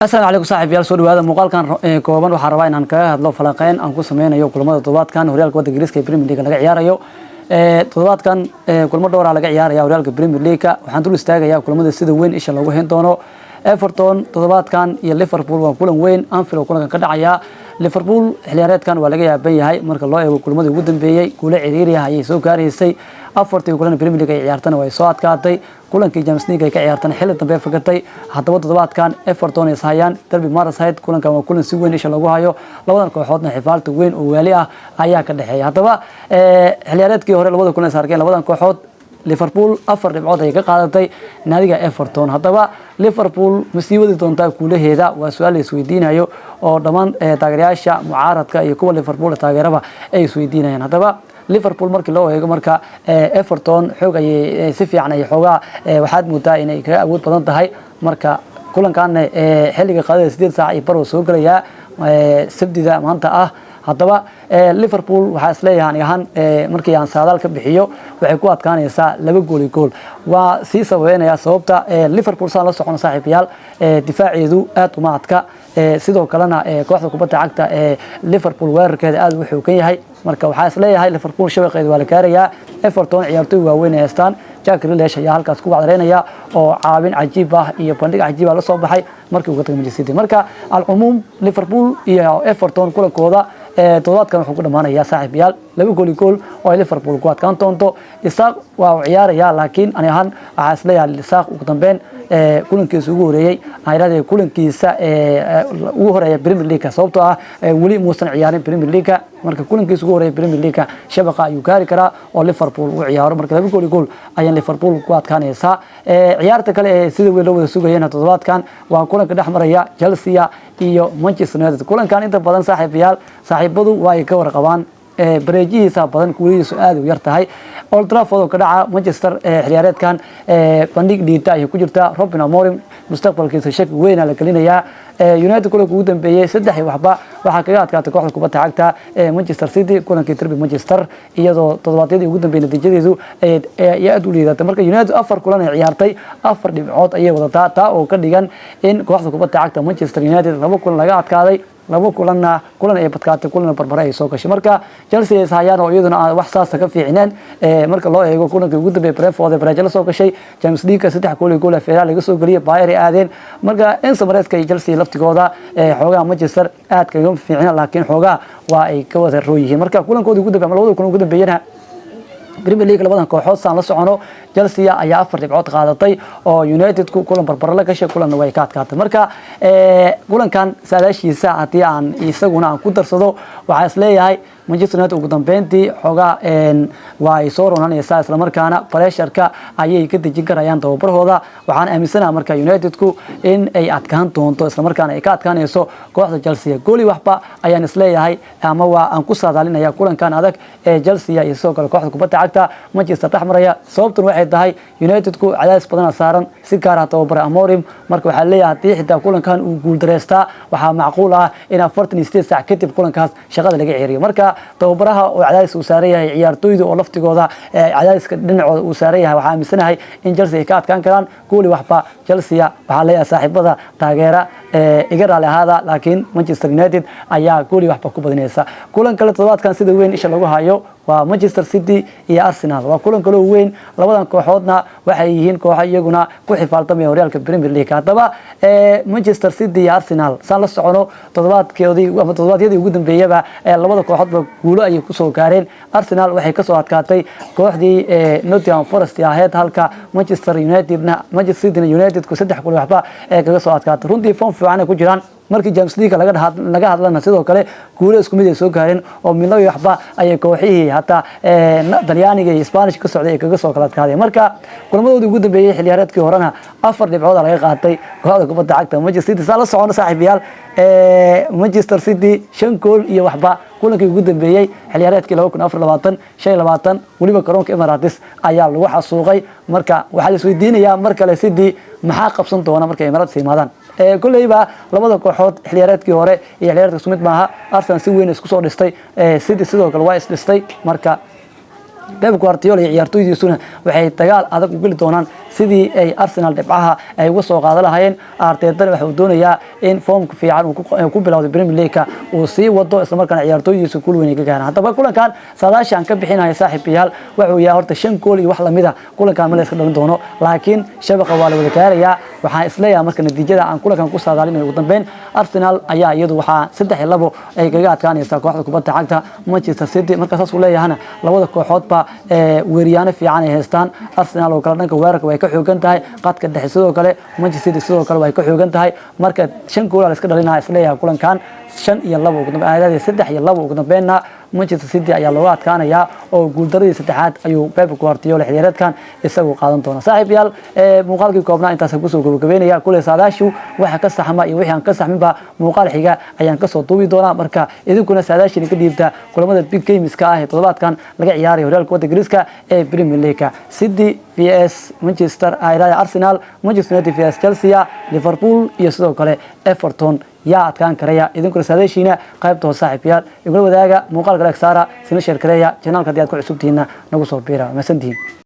Asalaamu calaykum, saaxiibayaal, soo dhawaada. Muuqaalkan kooban waxaan rabaa inaan kaga hadlo falanqeyn aan ku sameynayo kulamada toddobaadkan horyaalka waddanka Ingiriiska ee Premier League laga ciyaarayo. Toddobaadkan kulamo dhowr ah laga ciyaaraya horyaalka Premier League. Waxaan dul istaagayaa kulamada sida weyn isha loogu hayn doono. Everton toddobaadkan iyo Liverpool waa kulan weyn, Anfield oo kulankan ka dhacaya. Liverpool xilciyaareedkan waa laga yaaban yahay marka loo eego kulamadii ugu dambeeyey. Guulo ciriiri ah ayay soo gaaraysay. Afartii kulan Premier League ay ciyaartana way soo adkaatay. Kulankii Champions League ay ka ciyaartana xilli dambe fakatay. Haddaba toddobaadkan Everton ay ishayaan derby Merseyside. Kulankan waa kulan si weyn isha lagu hayo. Labadan kooxoodna xifaalta weyn oo waali ah ayaa ka dhexeeya. Haddaba xilciyaareedkii hore labada kulan is arkeen labadan kooxood, Liverpool afar dhibcood ayay ka qaadatay naadiga Everton. Haddaba Liverpool ma sii wadi doontaa guulaheeda? Waa su-aal la isweydiinayo oo dhammaan taageerayaasha mucaaradka iyo kuwa Liverpool taageeraba ay isweydiinayaan. Haddaba Liverpool markii loo eego marka Everton xoog ayay si fiican ay xoogaa waxaad moodaa inay kaga awood badan tahay. Marka kulankan xilliga qadada 8 saac iyo bar soo gelayaa, Sabdida maanta ah. Haddaba Liverpool waxaa isleeyahay ani ahaan, markii aan saadaal ka bixiyo, waxay ku adkaanaysaa 2 gool iyo gool. Waa sii sababeynaya sababta. Liverpool saan la socono, saaxiibayaal, difaaceedu aad uma adka. Sidoo kalena kooxda kubadda cagta ee Liverpool weerarkeeda aad u xoogan yahay. Marka waxaa isleeyahay Liverpool shabaqeeda waa la gaarayaa. Everton ciyaartoy waaweyn ay haystaan. Jack Grealish ayaa halkaas ku wacdareynaya oo caawin cajiib ah iyo bandhig cajiib ah la soo baxay markii uu ka tagay Manchester City. Marka alcumuum, Liverpool iyo Everton kulankooda toddobaadkan wuxuu ku dhamaanayaa, saaxiibayaal, 2 gool iyo gool oo ay Liverpool ku adkaan doonto. Isak waa uu ciyaarayaa, laakiin ani ahaan waxaa isleeyahay Isak ugu dambeyn kulankiisa ugu horeeyey, aan idhahday kulankiisa ugu horeeya Premier League, sababtoo ah weli muusan ciyaarin Premier League. Marka kulankiisa ugu horeeya Premier League shabaqa ayuu gaari karaa oo Liverpool uu ciyaaro. Marka 2 gool iyo gool ayaan Liverpool ku adkaanaysaa. Ciyaarta kale ee sida weyn loo wada sugayana toddobaadkan waa kulanka dhex maraya Chelsea iyo Manchester United. Kulankan inta badan, saaxiibayaal, saaxiibadu waa ay ka warqabaan. Bareejihiisa badan, kuulihiisu aad u yar tahay. Old Trafford oo ka dhaca, Manchester xilciyaareedkan bandhig dhiita ayay ku jirtaa. Ruben Amorim mustaqbalkiisa shaki weyna la gelinayaa. United kulanka ugu dambeeyey 3 iyo waxba waxaa kaga adkaatay kooxda kubadda cagta ee Manchester City kulankii derby Manchester, iyadoo toddobaadyadii ugu dambeeyey natiijadeedu ay aad u liidatay. Marka United afar kulan ay ciyaartay, afar dhibcood ayay wadataa, taa oo ka dhigan in kooxda kubadda cagta Manchester United laba kulan laga adkaaday, laba kulanna kulan ay badkaatay, kulanna barbare ay soo gashay. Marka Chelsea ay ishayaan oo iyaduna aan wax saasa ka fiicneen marka loo eego kulankii ugu dambeeyay Brentford ee bareejo la soo gashay. Champions League 3 gool iyo gool Feeraal laga soo geliyay, Bayern ay aadeen. Marka Enzo Maresca iyo Chelsea laftigooda xoogaha Manchester aad kaga fiicna, laakiin xoogaha waa ay ka wada roo yihiin. Marka kulankoodii ugu dambeeyay ama labada kulan ugu dambeeyana Premier League labadan kooxood, saan la socono, Chelsea ayaa afar dhibcood qaadatay oo United-ku kulan barbaro la gashay, kulanna way ka adkaatay. Marka kulankan saadaashiisa haddii aan isaguna aan ku darsado, waxaa is leeyahay Manchester United ugu dambeyntii xoogaa waa ay soo ronanaysaa, islamarkaana pressureka ayay ka dejin karayaan tababarhooda. Waxaan aaminsanaha marka Unitedku in ay adkaan doonto, islamarkaana ay ka adkaanayso kooxda Chelsea. 1 gool iyo waxba ayaan isleeyahay ama waa aan ku saadaalinaya kulankan adag ee Chelsea iyo sidoo kale kooxda kubadda cagta Manchester dhex maraya. Sababtuna waxay tahay Unitedku cadaadis badana saaran, si gaar ah tababare Amorim. Marka waxaa leeyahay haddii xitaa kulankan uu guuldareystaa, waxaa macquul ah in 48 saac kadib kulankaas shaqada laga ceriyo. Marka tababaraha oo cadaadis uu saaran yahay, ciyaartoyda oo laftigooda cadaadiska dhinacooda uu saaran yahay, waxaa aaminsanahay in Chelsea ay ka adkaan karaan 1 gool iyo waxba. Chelsea waxaa leeyahay, saaxiibada taageera, iga raali ahaada, laakiin Manchester United ayaa 1 gool iyo waxba ku badinaysa. Kulan kale toddobaadkan sida weyn isha lagu hayo waa Manchester City iyo Arsenal. Waa kulan kaloo weyn. Labadan kooxoodna waxay yihiin kooxo iyaguna ku xifaaltamaya horyaalka Premier League. Haddaba Manchester City iyo Arsenal, saan la socono, toddobaadkoodii ama toddobaadyadii ugu dambeeyaba labada kooxoodba guulo ayay kusoo gaareen. Arsenal waxay kasoo adkaatay kooxdii Nottingham Forest ahayd, halka Manchester Unitedna, Manchester Cityna Unitedku 3 gool waxba kaga soo adkaatay. Runtii form fiican ay ku jiraan. Markii Champions League laga hadlana, sidoo kale guulo isku mid ay soo gaareen oo midlaba iyo waxba ayay kooxihii hataa Talyaaniga iyo Spanish ka socday ay kaga soo kala adkaadeen. Marka kulamadoodii ugu dambeeyey xilciyaareedkii horena afar dhibcood laga qaatay kooxda kubadda cagta Manchester City. Saa la socono, saaxiibayaal, Manchester City 5 gool iyo waxba kulankii ugu dambeeyey xilciyaareedkii 2024-25, weliba garoonka Emirates ayaa lagu xasuuqay. Marka waxaa la isweydiinayaa mar kale, City maxaa qabsan doona markay Emirates yimaadaan? Kolleyba labada kooxood xilciyaareedkii hore iyo xilciyaareedka isku mid maaha. Arsenal si weyn isku soo dhistay, City sidoo kale waa isdhistay. Marka Pep Guardiola iyo ciyaartoydiisuna waxay dagaal adag u geli doonaan. Sidii ay Arsenal dhibcaha ay uga soo qaadan lahaayeen, Artetana waxa uu doonayaa in foomka fiican uu ku bilowday Premier League uu sii wado, islamarkaana ciyaartooydiisa guul weyn ay ka gaaraan. Haddaba kulankan saadaasha aan ka bixinayo, saaxiibayaal, wuxuu yahay horta 5 gool iyo wax lamid ah kulankan ma la iska dhalin doono, laakiin shabaqa waa la wada gaarayaa. Waxaan isleeyahay marka natiijada aan kulankan ku saadaalinayo, ugu dambeyn Arsenal ayaa iyadu waxaa 3-2 ay kaga adkaanaysaa kooxda kubadda cagta Manchester City. Marka saas uu leeyahana, labada kooxoodba weeryaano fiican ay haystaan. Arsenal oo kale dhanka weerarka way ka xoogan tahay, qadka dhexe sidoo kale. Manchester City sidoo kale way ka xoogan tahay. Marka 5 gool la iska dhalinaya isleeyahay kulankan, 5-2 ugu dambeyn, 3-2 ugu dambeynna Manchester City ayaa looga adkaanayaa, oo guuldaradii saddexaad ayuu Pep Guardiola xilciyaareedkan isagu qaadan doona. Saaxiibayaal, muuqaalkii koobnaa intaas kusoo gabagabeynaya. Kuley saadaashu waxa ka saxma iyo wixii aan ka saxminba muuqaal xiga ayaan kasoo duubi doonaa. Marka idinkuna saadaashiina ka dhiibta kulamada big gameska ah ee toddobaadkan laga ciyaarayo horyaalka waddanka Ingiriiska ee Premier League: City vs Manchester, Arsenal, Manchester United vs Chelsea, Liverpool iyo sidoo kale Everton. Yaa adkaan karaya? Idinkuna saadaashiina qaybta hoose, saaxiibayaal, igula wadaaga. Muuqaalka like saara, sina share gareeya. Channelka haddii aad ku cusubtihiinna nagu soo biira. Mahadsantihiin.